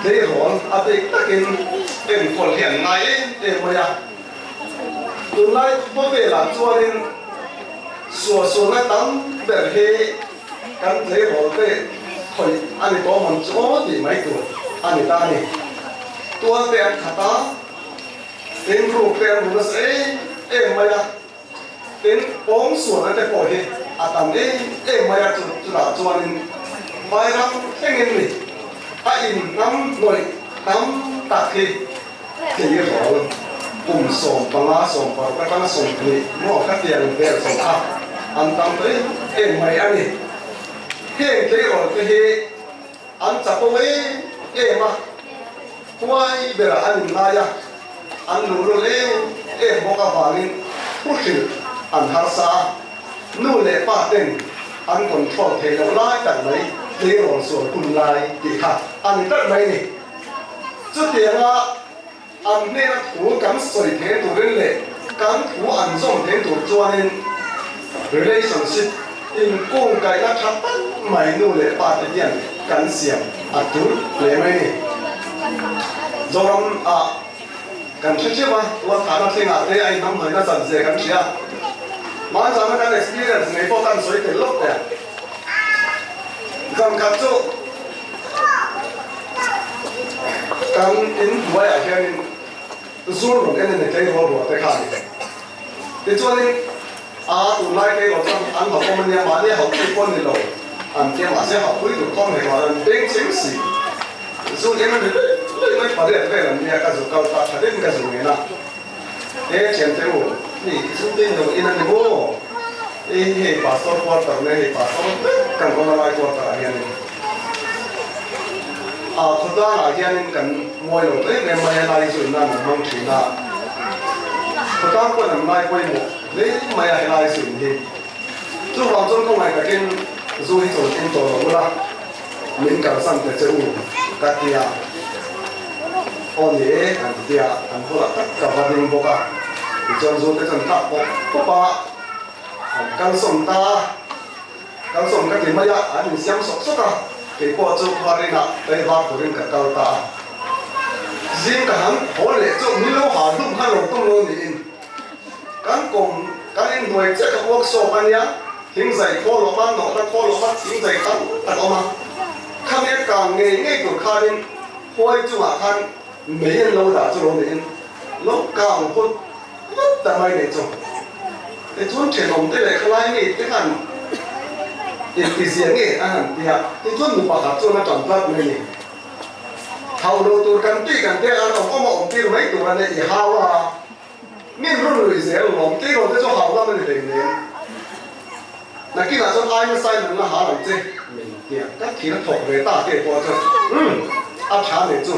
Tleirawl a bik takin enkawl hi an ngai em em mai a. Tunlai khawvelah chuanin suahsualna tam ber hi kan tleirawl te khawih a ni tawh man chu aw tih mai tur a ni ta a ni. Tual te an khat a, tin ruk te an ru nasa em em mai a. Tin, pawng sualna te pawh hi a tam em em mai a, chutah chuanin vairam thlengin ni a inhnam hnawih tam tak hi tleirawl kum 15, 16 atanga 20 maw khatiang vel chho kha an tam ta em em mai a ni. Heng tleirawl te hi an chapo em em a, huai berah an inngai a. An luhlul em em bawk avangin thu hrilh an harsa a, nu leh pa ten an control thei loh lai tak mai tleirawl sual hun lai tih kha a ni tlat mai ni. Chutianga an hnena thu kan sawi thei turin leh kan thu an zawm thei tur chuanin relationship inkungkaihna tha tak mai nu leh pa te hian kan siam a tul hle mai ni. Zoram ah kan hre theuh a, Tualthahna thlengah te a inhnamhnawihna zan zia kan hria. Hmanzana kan experience ngei pawh kan sawi tel lawk teh. Zan khat chu kan in hnuaiah hianin zur rawn en a ni tleirawl rual te kha a ni. Tichuanin a tunlai tleirawl chuan an hauhawm a nia, mahni hauhpui pawh ni lo an tia mahse hauhpui tur khawm hek lo an beng cheng si. Zu eng a ni luih luih mai pariat vel an nia ka zu kal ta tha deuhin ka zu ngen a, E thiante u, mi zu te ni lo in a ni maw? E hei pastor quarter nge hei pastor vek kan awm a lai quarter ah hianin a khawtlang ah hianin kan mawi lo em em mai a lai zu in nan an hmang thin a, khawtlang pawn an ngai pawimawh hle mai a helai zu in hi. Chuvang chuan khawngaih takin zu hi chawn in tawh lo ula, min kalsan ta che u ka ti a. Aw ni e an ti a, an bulah tak ka va ding bawk a. Tichuan zu te chuan kah pawp pawp a, an kalsawn ta a. Kalsawn ka ti mai a, an insiam sawk sawk a, kei pawh chu khuarinah tlaivar turin ka kal ta a. Zing ka han haw leh chu min lo ha hlum khan lo tum lo niin. Kan kawm, kan inhnuai chiah kha workshop a nia, thingzai khawl awm a, nawhna khawl awm a, thingzai tam tak awm a. Khami a kang ngei ngei tur khanin khuai chungah khan mei an lo dah chu lo niin lo kang vut vut ta mai nei chu. Tichuan thenawm te leh khalai mi te khan intizia nge a han ti a, tichuan nu pakhat chuan a tan tlat mai ni. Hau lo tur kan tih kan tia an awm awm a awm tir mai tur a nia i hau a. Min run lui zel lawm tleirawl te chu hau lam a ni hlei nen. Nakinah chuan ai nasa in an la hal ang che min tia ka thil thawk ve ta ke pawh chuan umm a tha nei chu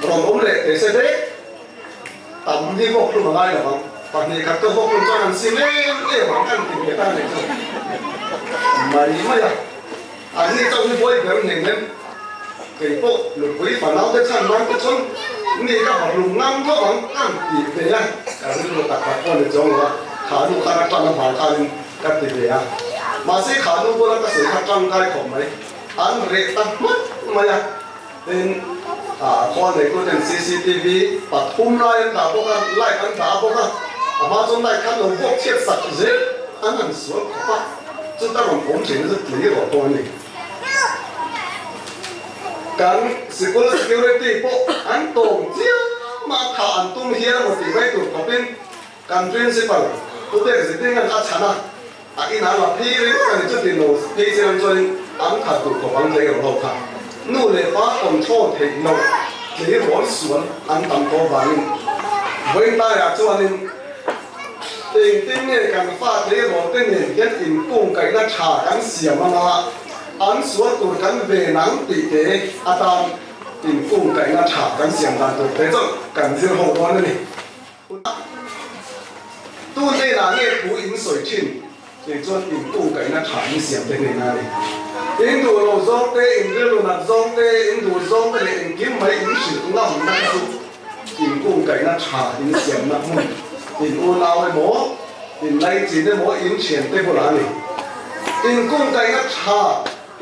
rawn awm leh teh se dek tam hi vawk hlum a ngai lo ang 2 khat ka vawk hlum chuan an sim em em ang an ti ve ta nei chu mai mai a. An ni chauh hi buai ber nen em? Kei pawh nupui fanau te chhan nan te chuan mi ka va hlum ngam tho ang an ti ve a, ka rilru tak tak pawh ni chuang lo a, kha nu khan a tan avang khanin ka ti ve a. Mahse kha nu bula ka sawi kha tangkai khawp mai, an reh ta hmak mai a. Tin, khawl neitu ten cctv 3 lai an dah bawk a, light an dah bawk a, a hma chuan light khan lo vuak chhiat sak zel an han sual khawp a, chuta rawn awm thin chu tui rawh pawh a ni. Kan sikul security pawh an tawm chiam a, thah an tum hial emaw tih mai tur khawpin kan principal Pu Pekzidinga'n a chhan a, A inah la phei ringawt a ni chuti lo phei chiang chuanin an khat duh khawp ang tleirawl ho kha nu leh pa control theih loh tleirawl sual an tam tawh vangin vawiin-taiah chuanin engtin nge kan fa tleirawl te nen hian inkungkaihna tha kan siam anga an sual tur kan ven ang tih te atan inkungkaihna tha kan siam dan tur te chu kan zir ho dawn a ni. Tu hnenah nge thu in sawi thin? Kei chuan in kungkaihna tha in siam te hnenah a ni. In duh lo zawng te, in rilru nat zawng te, in duh zawng te leh engkim mai in hrilh ngamna kha chu in kungkaihna tha in siamna hmun, in unau emaw, in laichin emaw, in thiante bulah a ni. In kungkaihna tha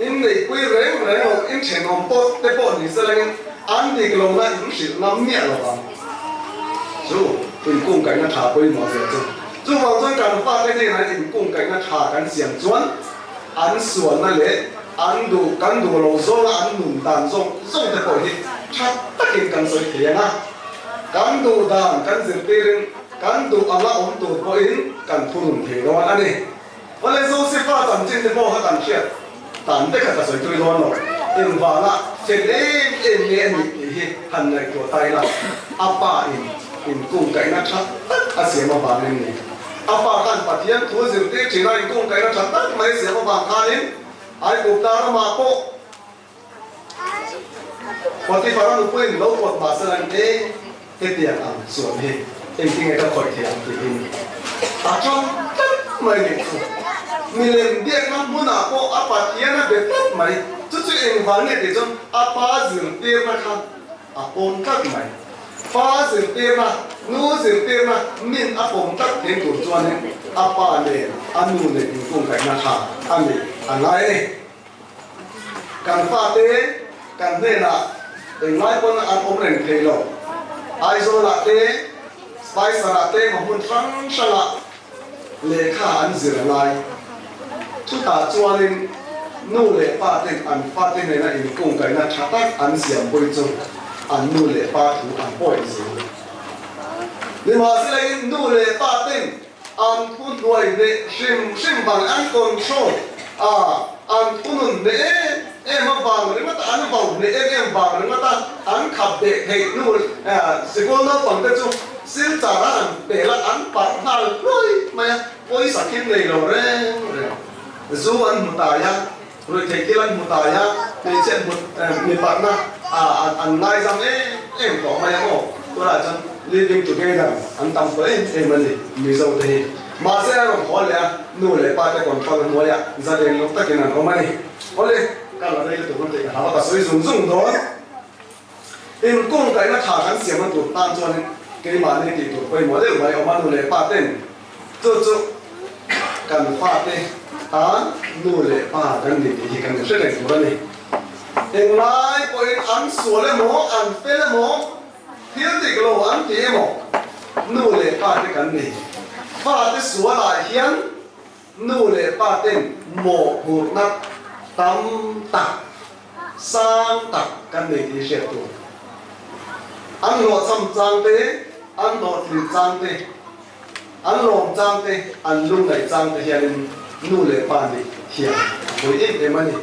in neihpui reng reng lo, in thenawm pawh te pawh ni se langin. An dik lohna in hrilh ngam miah lo vang. Chu inkungkaihna tha pawimawh zia chu. Chuvang chuan kan fate hnenah inkungkaihna tha kan siam chuan an sualna leh an duh kan duh lo zawnga an nun dan zawng zawng te pawh hi tha takin kan sawi thei ang a. Kan duh dan kan zirtirin kan duh anga awm tur pawhin kan thunun thei dawn a ni. Awle Josefa chanchin te pawh kha kan hriat dan te kha ka sawi tui dawn lo. Engvanga fel em em nge a nih tih hi han ngaihtuah ta ila, a pa in inkungkaihna tha tak a siam avangin ni. A pa khan Pathian thu zirtir thin a inkungkaihna tha tak mai a siam avang khanin Aigupta ramah pawh Potiphar-a nupuiin lo pawt mah se lang e, hetiang ang chuan hi engtin nge ka khawih thei ang tiin a tang tlat mai nih chu. Milem biakna hmunah pawh a Pathian a be tlat mai. Chu chu engvang nge tih chuan a pa zirtirna kha a pawm tlat mai. Pa zirtirna, nu zirtirna min a pawm tlat thei tur chuanin a pa nen a nu nen inkungkaihna kha a neih a ngai a ni. Kan fate kan hnenah englai pawn an awm reng thei lo. Aizawlah te, Spicer-ah te emaw hmun hrang hrangah lehkha an zir a ngai. Chutah chuanin nu leh pa ten an fate hnena inkungkaihna tha tak an siampui chu an nu leh pa thu an pawi zel. Nimahselain nu leh pa ten An thu hnuai hneh hrim hrim vang an control a, an thunun hneh em em avang ringawt a, an vau hneh em em vang ringawt a, an khap beh theih hnu sikul naupang te chu silchar a han pel a, an parh nghal hluai mai a, pawisa khim nei lo reng reng. Zu an hmu tai a, ruihtheih thil an hmu tai a, hmeichhe hmut mipatna an ngaizam em em tawh mai ang aw. Tunah chuan living together an tam tawh em em a ni Mizo te hi. Mahse a rawn haw leh a, nu leh pa te control hnuaiah zalen lo takin an awm a ni. Awle, ka la rei lutuk ang tih ka hlau a, ka sawi zung zung dawn. Inkungkaihna tha kan siamna tur tan chuanin keimahni tih tur pawimawh deuh mai awm a, nu leh pa ten Chu chu kan fate tan nu leh pa kan ni tih hi kan inhre reng tur a ni. Englai pawhin an sual emaw, an fel emaw, thil dik lo an ti emaw, nu leh pa te kan ni. Fate sualah hian nu leh pa ten mawhphurhna tam tak, sang tak kan nei tih hi hriat tur. An hlawhchham chang te, an hlawhtlin chang te, An lawm chang te, an lungngaih chang te hianin nu leh pa nih thiam a pawi em em a ni.